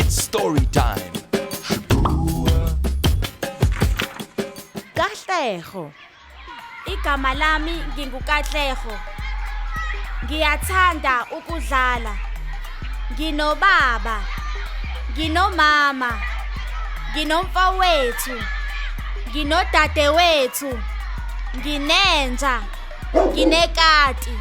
It's story time. Katlego. Igama lami nginguKatlego. Ngiyathanda ukudlala. Nginobaba. Nginomama. Nginomfowethu. Nginodadewethu. Nginenja. Nginekati.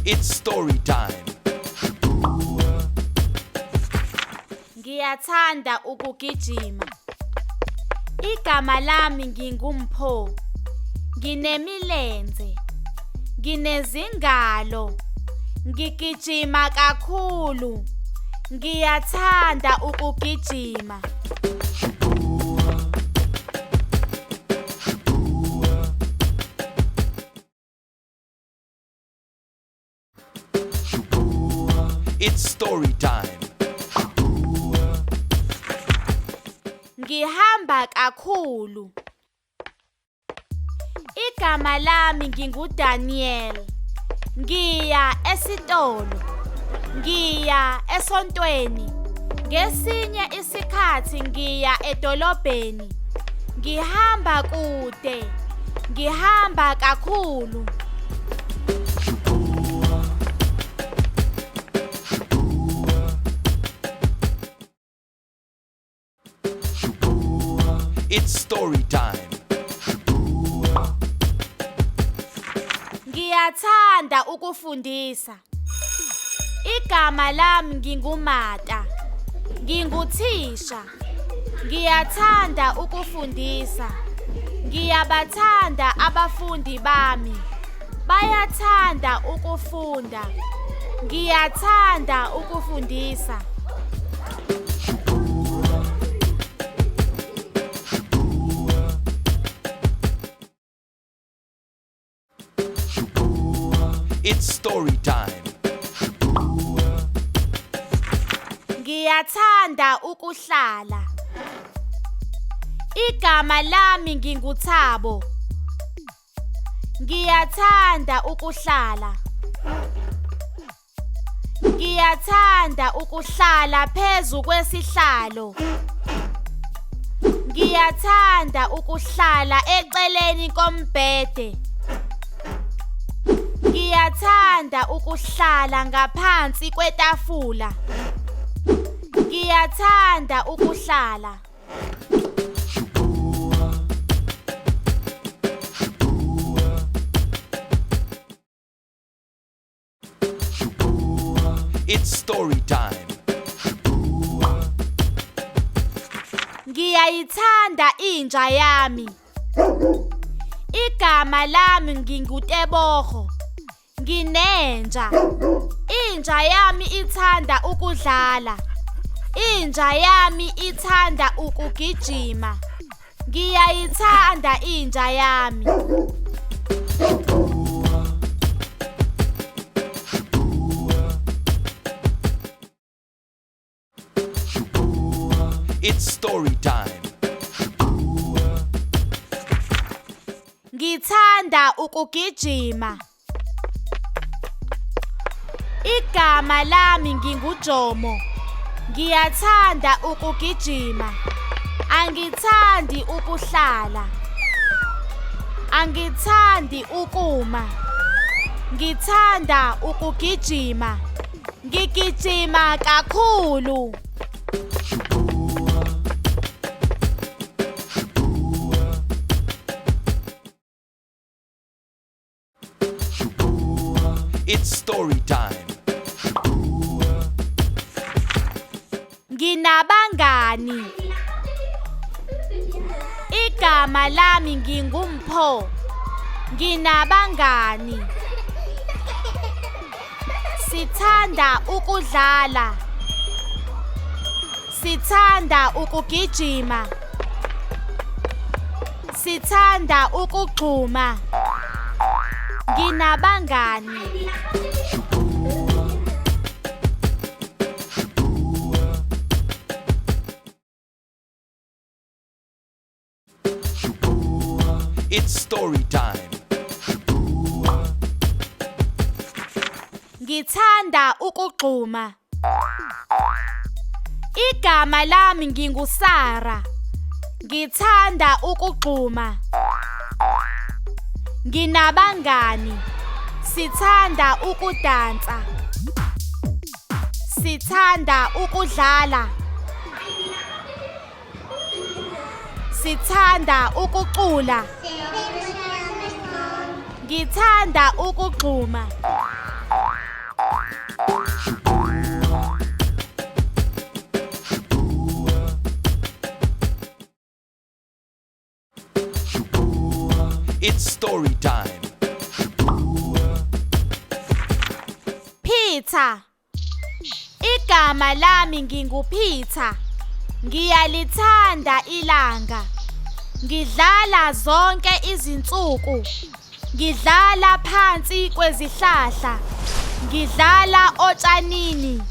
It's story time. Ngiyathanda ukugijima. Igama lami nginguMpho. Nginemilenze. Nginezingalo. Ngigijima kakhulu. Ngiyathanda ukugijima. It's story time. Ngihamba kakhulu. Igama lami nginguDaniel. Ngiya esitolo. Ngiya esontweni. Ngesinye isikhathi ngiya edolobheni. Ngihamba kude. Ngihamba kakhulu. It's story time. Ngiyathanda ukufundisa. Igama lami nginguMata. Nginguthisha. Ngiyathanda ukufundisa. Ngiyabathanda abafundi bami. Bayathanda ukufunda. Ngiyathanda ukufundisa. It's story time. Ngiyathanda ukuhlala. Igama lami nginguThabo. Ngiyathanda ukuhlala. Ngiyathanda ukuhlala phezu kwesihlalo. Ngiyathanda ukuhlala eceleni kombhede. Ngiyathanda ukuhlala ngaphansi kwetafula. Ngiyathanda ukuhlala. It's story time. Ngiyayithanda inja yami. Igama lami nginguTebogo. Nginenja. Inja yami ithanda ukudlala. Inja yami ithanda ukugijima. Ngiyayithanda inja yami. It's story time. Ngithanda ukugijima. Igama lami nginguJomo. Ngiyathanda ukugijima. Angithandi ukuhlala. Angithandi ukuma. Ngithanda ukugijima. Ngigijima kakhulu. It's story time. Nginabangani. Igama lami nginguMpho. Nginabangani. Sithanda ukudlala. Sithanda ukugijima. Sithanda ukugxuma. Nginabangani. It's story time. Ngithanda ukugxuma. Igama lami nginguSara. Ngithanda ukugxuma. Nginabangani. Sithanda ukudansa. Sithanda ukudlala. Sithanda ukucula. Ngithanda ukugxuma. It's story time. Peter. Igama lami nginguPeter. Ngiyalithanda ilanga. Ngidlala zonke izinsuku. Ngidlala phansi kwezihlahla. Ngidlala otshanini.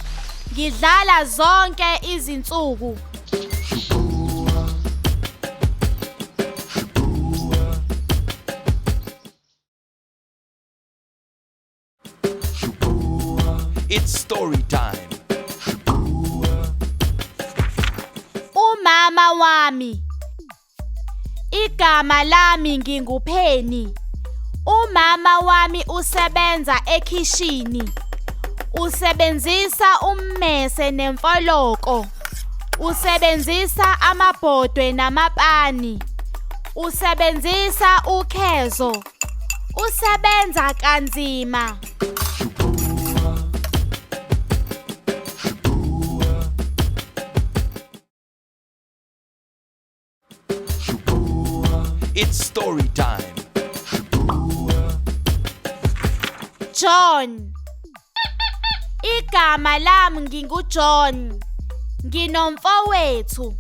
Ngidlala zonke izinsuku. It's story time. Umama wami. Igama lami nginguPenny. Umama wami usebenza ekhishini. Usebenzisa ummese nemfoloko. Usebenzisa amabhodwe namapani. Usebenzisa ukhezo. Usebenza kanzima. It's story time. John. Igama lami nginguJohn. Nginomfowethu.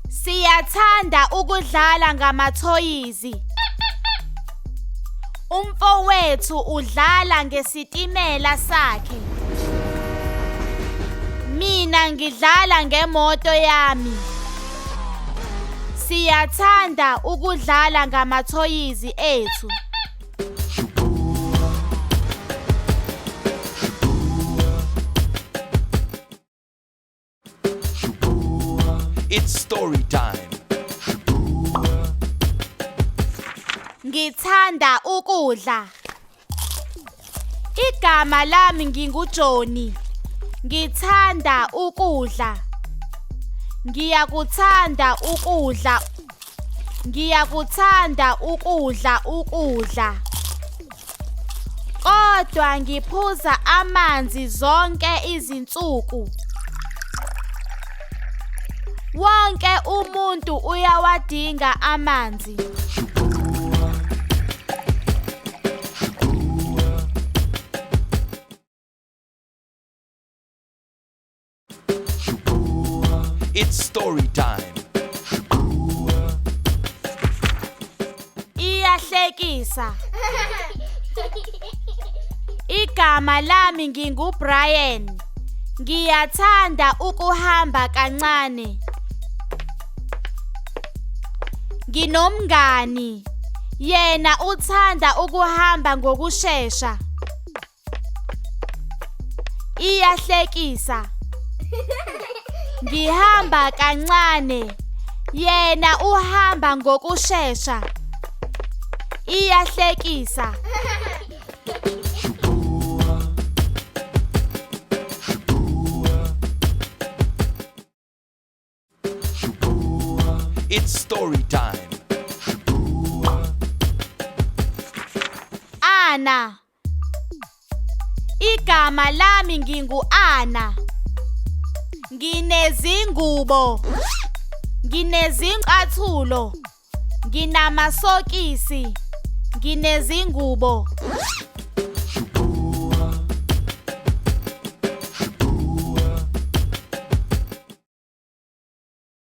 Siyathanda ukudlala ngamathoyizi. Umfowethu udlala ngesitimela sakhe. Mina ngidlala ngemoto yami. Siyathanda ukudlala ngamathoyizi ethu. It's story time. Ngithanda ukudla. Igama lami nginguJohnny. Ngithanda ukudla. Ngiyakuthanda ukudla. Ngiyakuthanda ukudla ukudla. Kodwa ngiphuza amanzi zonke izinsuku. Wonke umuntu uyawadinga amanzi. It's story time. Iyahlekisa. Igama lami nginguBrian. Ngiyathanda ukuhamba kancane. Nginomngani. Yena uthanda ukuhamba ngokushesha. Iyahlekisa. Ngihamba kancane. Yena uhamba ngokushesha. Iyahlekisa. It's story time. Anna. Igama lami ngingu-Anna. Nginezingubo. Nginezicathulo. Nginamasokisi. Nginezingubo.